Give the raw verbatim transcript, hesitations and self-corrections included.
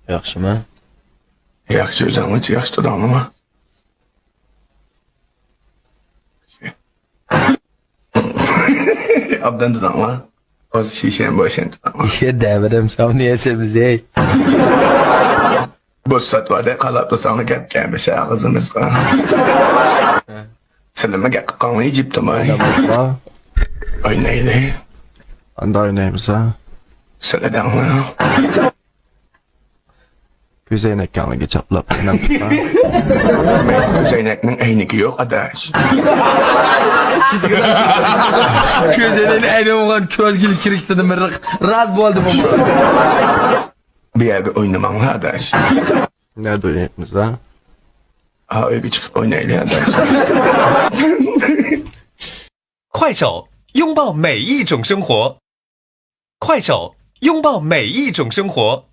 ياخشىمۇ؟ ياخشى، ئۆزۈڭلارچە ياخشى تۇردۇڭلارمۇ؟ ئابدان تۇردۇڭلار؟ ھازىر شىشەم بوشام تۇردۇڭلار؟ يە دەۋرەم ساۋنى يەسىمىز، ئەي. بوش ساتىۋەردى، قالاپ تۇرساڭلار گەپ كەلمىسە ئاغزىمىزغا. سىلىمۇ گەپ قىلقاڭلار جىپتىماي. ئوينايلى. ئاندا ئوينايمىز ھا. سىلى دەڭلار. كۆزەينەك كەڭلىكى چاپلاپ ئويناپ. مەن كۆزەينەكنىڭ ئەينىكى يوق ئاداش. كۆزەينەكنىڭ ئەينىكى بولغان كۆزگىلى كىرىكتىدىم، راز بولدى بۇ. بۇ يەردە ئوينىماڭلار ئاداش. نەدە ئوينايمىز ھا؟ ھا، ئۆيگە چىقىپ ئوينايلى ئاداش. 快手，拥抱每一种生活。快手，拥抱每一种生活。